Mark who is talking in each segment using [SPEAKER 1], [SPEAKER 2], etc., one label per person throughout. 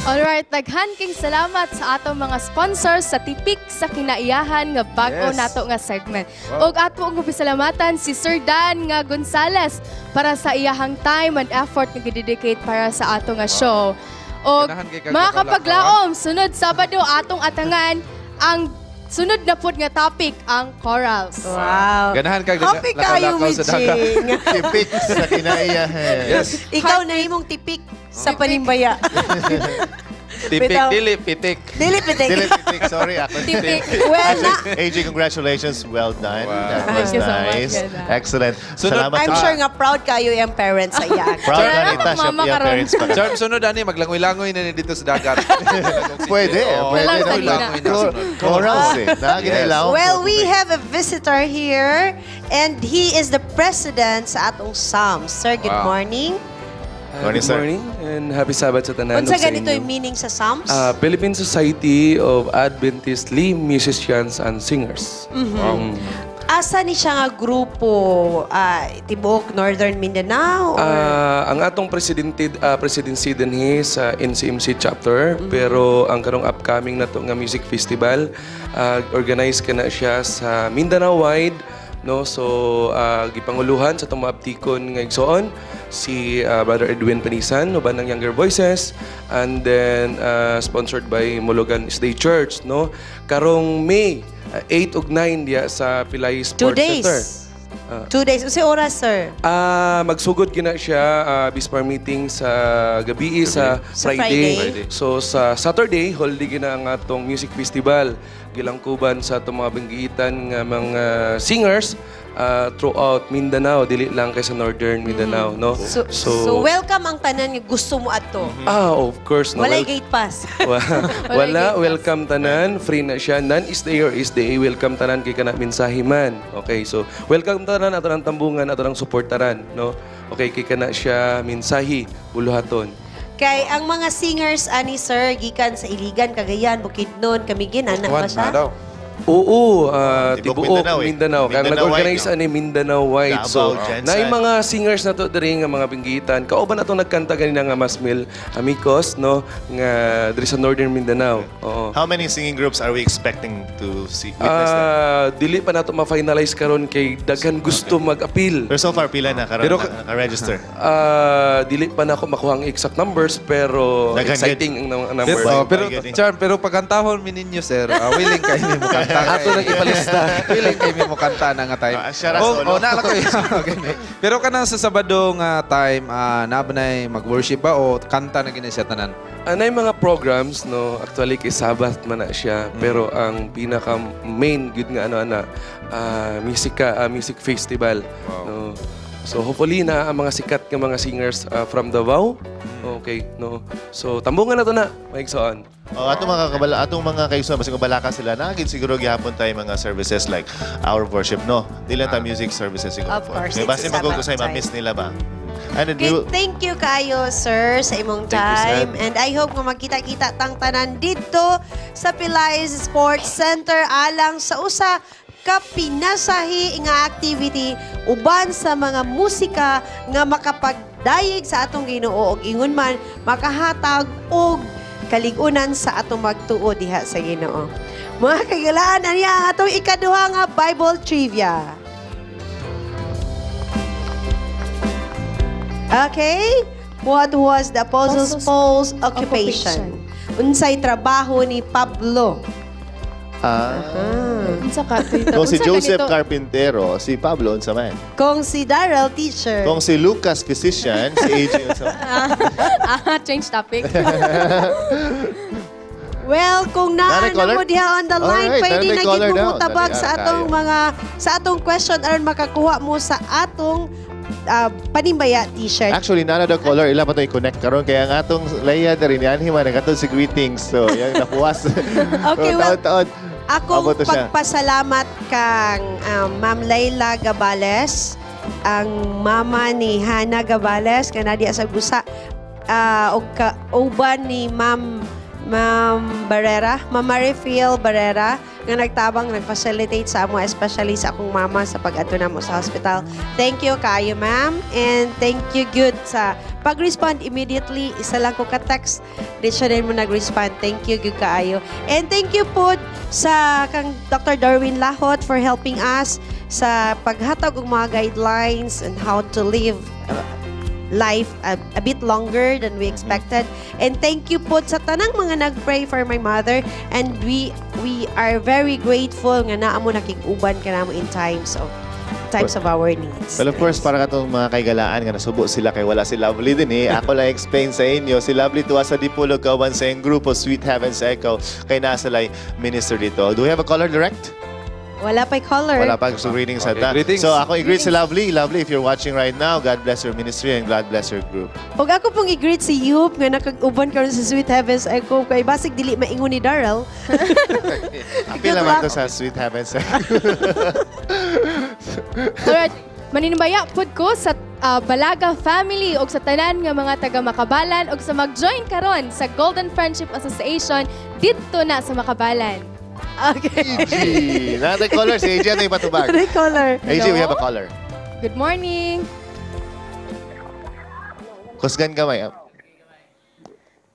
[SPEAKER 1] Alright, daghan king salamat sa atong mga sponsors sa Tipik sa Kinaiyahan nga bag-o nato nga segment. Og ato ang pasalamatan si Sir Dan nga Gonzales para sa iyahang time and effort nga gidedicate para sa ato nga show. Og
[SPEAKER 2] Ganahan kay kag
[SPEAKER 1] mga
[SPEAKER 2] lakaw-lakaw,
[SPEAKER 1] kapaglaom, sunod Sabado atong atangan ang sunod na pud nga topic, ang corals.
[SPEAKER 3] Wow.
[SPEAKER 2] Ganahan kag
[SPEAKER 3] Happy kayo,
[SPEAKER 2] lakaw-lakaw sa dagat.
[SPEAKER 3] Mijing.
[SPEAKER 4] Tipik sa kinaiyahan.
[SPEAKER 2] Yes.
[SPEAKER 3] Ikaw na imong tipik sa panimbaya.
[SPEAKER 2] Tipik,
[SPEAKER 3] Bitaw.
[SPEAKER 2] Dili, pitik.
[SPEAKER 3] Dili pitik.
[SPEAKER 4] Dili pitik, sorry. Ako.
[SPEAKER 1] Tipik.
[SPEAKER 3] Well, na,
[SPEAKER 4] AJ, congratulations. Well done.
[SPEAKER 2] Wow.
[SPEAKER 4] That was
[SPEAKER 1] Thank you so much,
[SPEAKER 4] nice.
[SPEAKER 1] Ganda.
[SPEAKER 4] Excellent.
[SPEAKER 2] Sunod-
[SPEAKER 4] Salamat.
[SPEAKER 3] I'm sure nga proud kayo yung parents sa iya.
[SPEAKER 4] Proud
[SPEAKER 1] Sure,
[SPEAKER 4] na nita siya
[SPEAKER 1] mama
[SPEAKER 4] iya
[SPEAKER 1] karon.
[SPEAKER 4] Parents pa.
[SPEAKER 2] Charm, sunod ani, maglangoy-langoy na ni dito sa dagat.
[SPEAKER 4] Pwede.
[SPEAKER 2] Oo,
[SPEAKER 4] Pwede.
[SPEAKER 1] Walang salina.
[SPEAKER 2] Langoy-langoy na sunod.
[SPEAKER 4] Corals eh. Naginailaw.
[SPEAKER 3] Well, we have a visitor here and he is the president sa atong SAMS. Sir, good morning.
[SPEAKER 4] Morning,
[SPEAKER 5] Good
[SPEAKER 4] sir.
[SPEAKER 5] morning and happy Sabbath sa tanan
[SPEAKER 3] Unsa
[SPEAKER 5] ug sa
[SPEAKER 3] ganito
[SPEAKER 5] inyo.
[SPEAKER 3] yung meaning sa SAMS?
[SPEAKER 5] Philippine Society of Adventist Lay Musicians and Singers.
[SPEAKER 2] Wow.
[SPEAKER 3] Asa ni siya nga grupo? Tibuok Northern Mindanao? Or?
[SPEAKER 5] Ang atong presidente presidency dinhi sa NCMC chapter, pero ang karong upcoming na to nga music festival, organized ka na siya sa Mindanao wide, no? So gipanguluhan sa atong mga abtikon nga igsoon si Brother Edwin Panisan uban ng Younger Voices and then sponsored by Mologan State Church, no? Karong May 8 ug 9 diya sa Pilay
[SPEAKER 3] Two
[SPEAKER 5] Sports
[SPEAKER 3] days.
[SPEAKER 5] Center.
[SPEAKER 3] 2 days. Unsay oras, sir?
[SPEAKER 5] Magsugod gina siya Bispar meeting sa gabi sa
[SPEAKER 3] Sa
[SPEAKER 5] Friday.
[SPEAKER 3] Friday.
[SPEAKER 5] So sa Saturday, holiday gina ang atong music festival. Gilangkuban sa atong mga banggitan nga mga singers throughout Mindanao, dili lang kay sa Northern Mindanao, no?
[SPEAKER 3] So, welcome ang tanan nga gusto mo adto.
[SPEAKER 5] Ah, of course, no.
[SPEAKER 3] Walay gate pass.
[SPEAKER 5] Wala,
[SPEAKER 1] gate pass.
[SPEAKER 5] Welcome tanan, free na siya. Non-SDA or SDA, welcome tanan kay kana mensahe man. Okay, so welcome tanan ato ng tambungan, ato ng suportaran, no? Okay, kay kana siya mensahe buluhaton.
[SPEAKER 3] Kay ang mga singers ani, sir, gikan sa Iligan, Cagayan, Bukidnon, Camiguin, ana ba
[SPEAKER 2] Juan,
[SPEAKER 3] siya?
[SPEAKER 2] na daw.
[SPEAKER 5] Oo,
[SPEAKER 4] Tibuok
[SPEAKER 5] tibuok
[SPEAKER 4] Mindanao eh.
[SPEAKER 5] Mindanao. Kaya
[SPEAKER 4] Mindanao
[SPEAKER 5] nag-organize
[SPEAKER 4] wide, no?
[SPEAKER 5] ani Mindanao wide. So,
[SPEAKER 4] Davao, Gensan.
[SPEAKER 5] na yung mga singers na to diri nga mga binggitan. Kauban atong nagkanta ganina nga Masmil Amigos, no, nga diri sa Northern Mindanao. Oo.
[SPEAKER 4] How many singing groups are we expecting to see witness there?
[SPEAKER 5] Dili pa nato ma-finalize karon kay daghan gusto mag-appeal.
[SPEAKER 4] Pero so far, pila na karon
[SPEAKER 2] Pero-
[SPEAKER 4] na naka-register?
[SPEAKER 5] Dili pa na ako makuha ang exact numbers, pero
[SPEAKER 4] Daghan
[SPEAKER 5] exciting ang numbers.
[SPEAKER 2] Pero, oh, pero,
[SPEAKER 4] Bagay.
[SPEAKER 2] Charm, pero pagkantahon mi ninyo, sir, willing kayo mi mo kanta.
[SPEAKER 5] Ato nang ipalista.
[SPEAKER 2] Willing kayo mi mo kanta na nga time.
[SPEAKER 4] Ah, siya ra
[SPEAKER 2] Oh,
[SPEAKER 4] solo.
[SPEAKER 2] oh, naala ko. Okay. Pero kanang sa Sabado nga time, naa ba na'y mag-worship ba o kanta na gini siya tanan?
[SPEAKER 5] Anay mga programs, no? Actually, kay Sabbath man na siya, pero ang pinaka main good nga ano ana music festival, no? So hopefully na ang mga sikat nga mga singers from Davao. Okay, no? So tambungan na to na, maigsoon.
[SPEAKER 4] Oh, atong mga kabala, atong mga kaigsoon, basig mabalaka sila, naagin siguro gihapon tayo mga services like our worship, no? Di lang ta music services siguro.
[SPEAKER 3] Of course,
[SPEAKER 4] May
[SPEAKER 3] it's
[SPEAKER 4] basta
[SPEAKER 3] a Sabbath
[SPEAKER 4] magugusay
[SPEAKER 3] time.
[SPEAKER 4] ma-miss nila ba? And then
[SPEAKER 3] Okay,
[SPEAKER 4] we will,
[SPEAKER 3] thank you kayo, sir, sa imong
[SPEAKER 5] Thank you, sir.
[SPEAKER 3] time. And I hope nga magkita-kita tang tanan dito sa Pelaez Sports Center alang sa usa ka pinasahi nga activity uban sa mga musika nga makapagdayeg sa atong Ginoo og ingon man makahatag og kaligunan sa atong magtuo diha sa Ginoo. Mga kagalaan, aniya ang atong ikaduha nga Bible trivia. Okay? What was the Apostle
[SPEAKER 1] Apostles'
[SPEAKER 3] Paul's occupation? Unsay trabaho ni Pablo?
[SPEAKER 4] Ah,
[SPEAKER 1] Unsa ka?
[SPEAKER 4] Kung si
[SPEAKER 1] Unsa
[SPEAKER 4] Joseph
[SPEAKER 1] ganito?
[SPEAKER 4] Carpintero, si Pablo unsa man?
[SPEAKER 3] Kung si Daryl, teacher.
[SPEAKER 4] Kung si Lucas physician, si AJ unsa man?
[SPEAKER 1] Ah, change topic.
[SPEAKER 3] Well, kung naa
[SPEAKER 4] Nanay
[SPEAKER 3] na
[SPEAKER 4] caller?
[SPEAKER 3] mo diha on the line,
[SPEAKER 4] Alright,
[SPEAKER 3] pwede
[SPEAKER 4] nanay
[SPEAKER 3] na gid
[SPEAKER 4] caller
[SPEAKER 3] mo
[SPEAKER 4] daw.
[SPEAKER 3] mutabag
[SPEAKER 4] Dali,
[SPEAKER 3] sa atong
[SPEAKER 4] kayo.
[SPEAKER 3] mga sa atong question aron makakuha mo sa atong panimbaya T-shirt.
[SPEAKER 4] Actually, nana daw caller, ila pa to i-connect karon kaya ang atong Leia diri ni Anhi man nagatod si greetings. So, yang napuwas.
[SPEAKER 3] Okay, well,
[SPEAKER 4] Taon-taon.
[SPEAKER 3] Akong
[SPEAKER 4] Abot to siya.
[SPEAKER 3] pagpasalamat kang Ma'am Layla Gabales, ang mama ni Hana Gabales, nga diya sa Gusa, og kauban ni Ma'am Barrera, Ma'am Marifil Barrera, nga nagtabang, nag-facilitate sa amo, especially sa akong mama sa pag-adto namo sa hospital. Thank you kayo, ma'am, and thank you good sa pag-respond immediately. Isa lang ko ka-text, di siya din mo nag-respond. Thank you, gyud kaayo. And thank you po sa kang Dr. Darwin Lahot for helping us sa paghatag og mga guidelines and how to live life a bit longer than we expected. And thank you po sa tanang mga nag-pray for my mother, and we are very grateful nga naa mo nakig-uban kanamo in times of our needs.
[SPEAKER 4] Well, of course, para katong mga kaigalaan nga nasubo sila kay wala si Lovely din eh. Ako lang explain sa inyo. Si Lovely tuwa sa Dipolog kauban sa iyang grupo Sweet Heavens Echo kay nasa lay minister dito. Do we have a caller direct?
[SPEAKER 3] Wala pa'y caller.
[SPEAKER 4] Wala pa. So, greetings
[SPEAKER 2] Okay,
[SPEAKER 4] sa
[SPEAKER 2] greetings.
[SPEAKER 4] So, ako i-greet si Lovely. Lovely, if you're watching right now, God bless your ministry and God bless your group.
[SPEAKER 3] Ug ako pong i-greet si Yup nga nakag-uban karon sa Sweet Heavens Echo kay basig dili maingon ni Daryl.
[SPEAKER 4] Apil naman to sa Sweet Heavens Echo.
[SPEAKER 1] Alright, maninibaya pud ko sa Balaga family og sa tanan nga mga taga Makabalan og sa mag-join karon sa Golden Friendship Association didto na sa Makabalan.
[SPEAKER 3] Okay.
[SPEAKER 4] AG. Natin caller. Si AG, ano yung patubag?
[SPEAKER 3] May caller.
[SPEAKER 4] AG, we have a caller.
[SPEAKER 1] Good morning.
[SPEAKER 4] Kusgan kamay.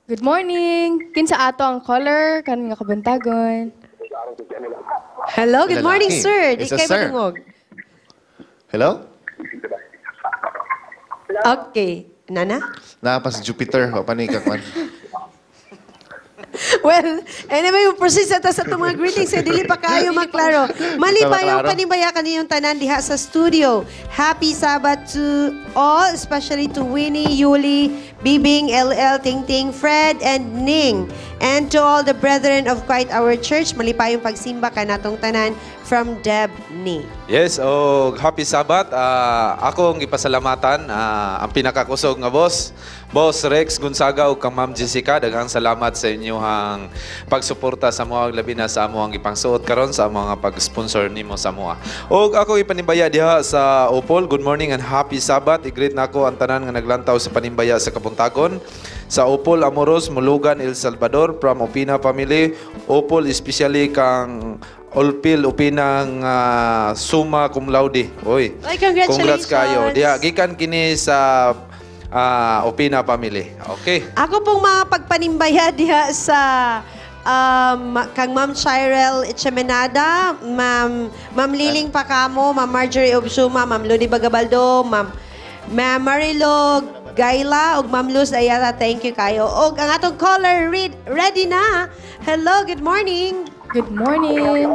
[SPEAKER 1] Good morning. Kinsa ato ang caller karon nga kabuntagon?
[SPEAKER 3] Hello, good morning,
[SPEAKER 4] Lalaki.
[SPEAKER 3] Sir. Di
[SPEAKER 4] It's a
[SPEAKER 3] kay
[SPEAKER 4] sir.
[SPEAKER 3] madungog.
[SPEAKER 4] Hello?
[SPEAKER 3] Okay. Nana?
[SPEAKER 4] Naa pa sa Jupiter. O, panika, kwan.
[SPEAKER 3] Well, anyway, we proceed sa ta sa itong mga greetings. Eh, dili pa kayo maklaro. Mali
[SPEAKER 4] Di pa
[SPEAKER 3] pa yung
[SPEAKER 4] maklaro?
[SPEAKER 3] panimbaya kaniyong tanan diha sa studio. Happy Sabbath to all, especially to Winnie, Yuli, Bibing, LL, Ting Ting, Fred, and Ning. And to all the brethren of Quite Our Church, malipayong pagsimba kanatong tanan from Deb Ni.
[SPEAKER 2] Yes, oh, happy Sabbath. Ako ang ipasalamatan ang pinakakusog nga boss, Boss Rex Gonzaga ug kang Ma'am Jessica, daghang salamat sa inyong pagsuporta sa mga, labi na sa among ipangsuot karon sa mga pag-sponsor nimo sa amoa. Og ako ipanimbaya diha sa Opol. Good morning and happy Sabbath. I-greet nako ang tanan nga naglantaw sa panimbaya sa Kabuntagon. Sa Opol, Amoros, Mulugan, El Salvador, from Opina family. Opol, especially kang Olpil Opina nga summa cum laude. Oy.
[SPEAKER 3] Ay, congratulations.
[SPEAKER 2] Congrats kayo. Diha gikan kini sa Opina family. Okay.
[SPEAKER 3] Ako pong mga pagpanimbaya diha sa kang Ma'am Chirel Echemenada, Ma'am Liling Pacamo, Ma'am Marjorie Obsuma, Ma'am Ludi Bagabaldo, Ma'am Marilo Gaila, ug Ma'am Luz Ayala, thank you kayo. Og ang atong caller read, ready na. Hello, good morning.
[SPEAKER 1] Good morning.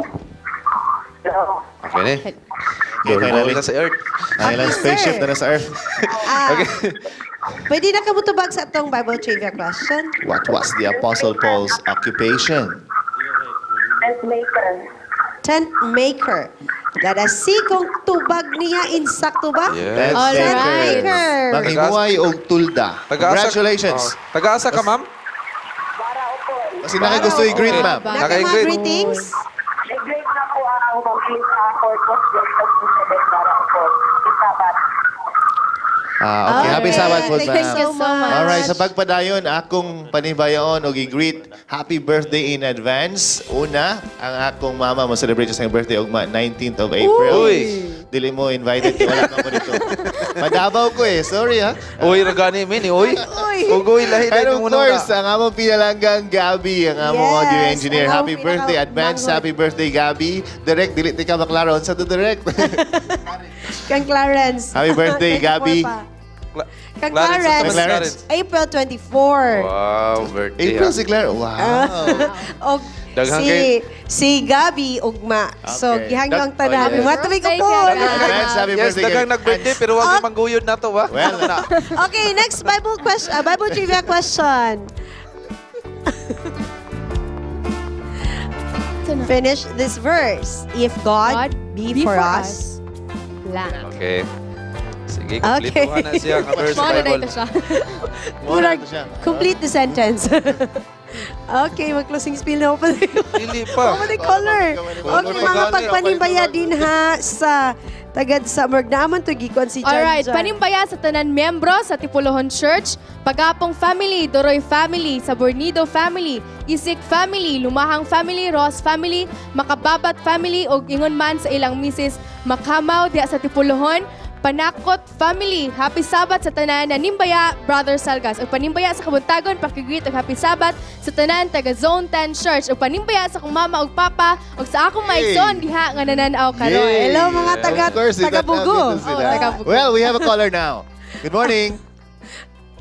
[SPEAKER 2] Okay ni.
[SPEAKER 4] Okay,
[SPEAKER 2] Finally
[SPEAKER 4] finally.
[SPEAKER 2] na sa Earth.
[SPEAKER 4] Ang ilang
[SPEAKER 3] Okay,
[SPEAKER 4] spaceship
[SPEAKER 3] sir.
[SPEAKER 4] na nasa Earth.
[SPEAKER 3] Pwede na ka mutubag sa atong Bible trivia question?
[SPEAKER 4] What was the Apostle Paul's occupation?
[SPEAKER 6] Tent maker.
[SPEAKER 3] Tent maker. Let us see kung tubag niya insakto ba?
[SPEAKER 2] Yes.
[SPEAKER 4] Tent
[SPEAKER 1] Alright.
[SPEAKER 3] Maker.
[SPEAKER 4] Manghimuay og tulda.
[SPEAKER 2] Taga-asa-
[SPEAKER 4] Congratulations.
[SPEAKER 2] Oh, taga-asa ka, ma'am?
[SPEAKER 6] Para Opol.
[SPEAKER 4] Kasi nakagusto i-greet, ma'am.
[SPEAKER 1] Ba-
[SPEAKER 3] Naka mga
[SPEAKER 2] Naka-greet.
[SPEAKER 3] greetings?
[SPEAKER 6] I-greet na po ang Ma'am sa Corpus Joseph Elizabeth para Opol. Isabat.
[SPEAKER 4] Ah, okay. Happy
[SPEAKER 3] Okay.
[SPEAKER 4] Sabbath po,
[SPEAKER 3] Thank you
[SPEAKER 4] ma'am.
[SPEAKER 3] so
[SPEAKER 1] so much.
[SPEAKER 3] much.
[SPEAKER 4] Alright, sa pagpadayon, akong panibayaon og i-greet happy birthday in advance. Una, ang akong mama mo celebrate sa birthday ugma 19th of April.
[SPEAKER 2] Uy.
[SPEAKER 4] Dili mo invited kay wala ka po dito. Madabaw ko eh. Sorry ha.
[SPEAKER 2] Uy, ragani min, uy.
[SPEAKER 3] Uy.
[SPEAKER 2] Ugoy, lahi
[SPEAKER 4] And
[SPEAKER 2] dahil
[SPEAKER 4] of
[SPEAKER 2] muna.
[SPEAKER 4] course, ang among pinalanggang Gabi, ang among
[SPEAKER 3] Yes,
[SPEAKER 4] audio engineer.
[SPEAKER 3] ang among
[SPEAKER 4] Happy birthday, advance
[SPEAKER 3] pinaka-
[SPEAKER 4] happy birthday, Gabi. Direct, dili ti ka maklaro. Unsa to direct?
[SPEAKER 3] Kang Clarence.
[SPEAKER 4] Happy birthday,
[SPEAKER 3] 24
[SPEAKER 4] Gabi.
[SPEAKER 3] pa. Kang Clarence.
[SPEAKER 4] Clarence.
[SPEAKER 3] April 24.
[SPEAKER 2] Wow, birthday.
[SPEAKER 4] April
[SPEAKER 2] ah.
[SPEAKER 4] si Claire. Wow.
[SPEAKER 3] Og
[SPEAKER 2] Daghang
[SPEAKER 3] si si Gabi ugma. So
[SPEAKER 4] Okay.
[SPEAKER 3] gihangyo ang tanan.
[SPEAKER 2] Oh, yes.
[SPEAKER 3] Mga tubig
[SPEAKER 1] Birthday,
[SPEAKER 3] ko.
[SPEAKER 1] Gabi.
[SPEAKER 4] Advance happy
[SPEAKER 2] Yes,
[SPEAKER 4] birthday,
[SPEAKER 2] daghang
[SPEAKER 4] Gabi.
[SPEAKER 2] nag-birthday pero wag yung mangguyod na to, ba?
[SPEAKER 4] Well,
[SPEAKER 3] Okay, next Bible question, Bible trivia question. Finish this verse. If God be for us.
[SPEAKER 1] Lang.
[SPEAKER 2] Okay. Sige,
[SPEAKER 3] Okay.
[SPEAKER 2] kumplituhan na siya ang verse sa
[SPEAKER 1] Mao na
[SPEAKER 2] Bible.
[SPEAKER 1] ito siya.
[SPEAKER 3] Murag, complete the sentence. Okay, mag-closing spiel na ako pa.
[SPEAKER 2] Dili pa.
[SPEAKER 3] Oh, the color. Okay,
[SPEAKER 2] pa
[SPEAKER 3] mga
[SPEAKER 2] gani.
[SPEAKER 3] pagpanimbaya din ha sa tagad sa Murgnaman to gikon si John
[SPEAKER 1] Alright,
[SPEAKER 3] John.
[SPEAKER 1] panimbaya sa tanan miyembro sa Tipolojon Church, Pagapong Family, Doroy Family, Sabornido Family, Isik Family, Lumahang Family, Ross Family, Makababat Family, ug ingon man sa ilang misis Makamaw diha sa Tipulohon. Panakot family. Happy Sabbath sa tanan na Nimbaya, Brother Salgas. Ug panimbaya sa kabuntagon, pakigreet ug happy Sabbath sa tanan taga Zone 10 Church. Ug panimbaya sa akong mama ug papa ug sa akong
[SPEAKER 4] Hey.
[SPEAKER 1] maigsoon diha nga nananaw karon.
[SPEAKER 4] Yay!
[SPEAKER 3] Hello, mga
[SPEAKER 4] Of course,
[SPEAKER 3] taga-Bugo.
[SPEAKER 4] ito sila.
[SPEAKER 1] Oh, taga-Bugo.
[SPEAKER 4] Well, we have a caller now. Good morning.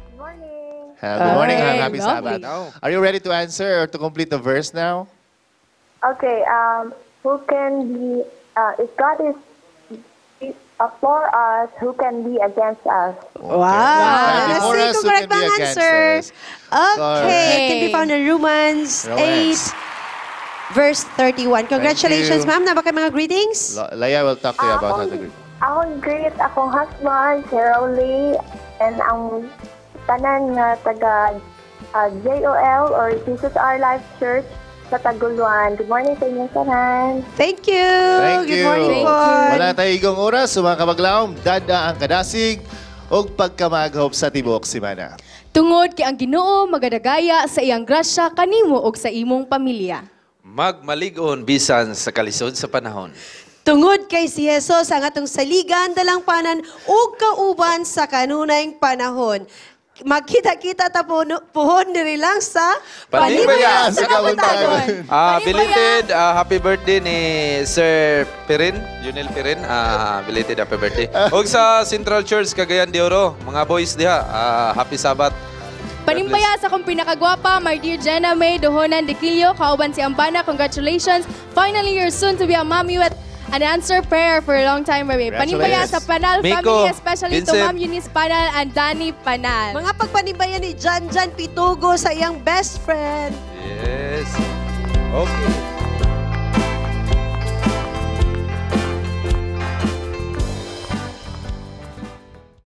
[SPEAKER 6] Good morning.
[SPEAKER 4] Good morning,
[SPEAKER 1] Hey,
[SPEAKER 4] happy
[SPEAKER 1] lovely.
[SPEAKER 4] Sabbath. Are you ready to answer or to complete the verse now?
[SPEAKER 6] Okay, who can be, if God is for us, who can be against us?
[SPEAKER 3] Wow.
[SPEAKER 4] Okay.
[SPEAKER 3] Let's
[SPEAKER 4] Before
[SPEAKER 3] see
[SPEAKER 4] us,
[SPEAKER 3] kung
[SPEAKER 4] who
[SPEAKER 3] correct
[SPEAKER 4] can be
[SPEAKER 3] ba ang
[SPEAKER 4] against
[SPEAKER 3] answer.
[SPEAKER 4] us?
[SPEAKER 3] Okay. It can be found in Romans
[SPEAKER 4] Romans.
[SPEAKER 3] 8, verse 31. Congratulations,
[SPEAKER 4] you.
[SPEAKER 3] ma'am. Naa ba kay mga greetings?
[SPEAKER 4] Leia will talk to you about how to greet.
[SPEAKER 6] Akong greet akong husband, si Rowley, and ang tanan nga taga JOL or Jesus Our Life Church sa Taguluan. Good morning sa inyong tanan.
[SPEAKER 3] Thank you.
[SPEAKER 4] Thank
[SPEAKER 3] Good
[SPEAKER 4] you.
[SPEAKER 3] morning po.
[SPEAKER 4] Wala tayo igong oras. So mga kabaglaom, dada ang kadasig ug pagkamaghop sa tibuok semana.
[SPEAKER 1] Tungod kay ang Ginoo magadagaya sa iyang grasya kanimo ug sa imong pamilya.
[SPEAKER 2] Magmalig-on bisan sa kalisod sa panahon.
[SPEAKER 3] Tungod kay si Jesus ang atong saligan, dalangpanan ug kauban sa kanunayng panahon. Magkita-kita ta po, puhon diri lang sa
[SPEAKER 2] Panimbaya
[SPEAKER 4] sa Kabuntagon.
[SPEAKER 2] Belated happy birthday ni Sir Pirin, Junel Pirin. Belated happy birthday. Ug sa Central Church Cagayan de Oro, mga boys diha, happy Sabbath.
[SPEAKER 1] Panimbaya sa akong pinakagwapa, my dear Jenna May Dohonan de Quillo, kauban si Ambana, congratulations. Finally, you're soon to be a mommy with an answer prayer for a long time, baby. Panimbaya sa Panal
[SPEAKER 2] Miko,
[SPEAKER 1] family, especially to
[SPEAKER 2] Vincent.
[SPEAKER 1] Ma'am Eunice Panal and Danny Panal.
[SPEAKER 3] Mga pagpanimbayan ni Jan Jan Pitugo sa iyang best friend.
[SPEAKER 2] Yes. Okay.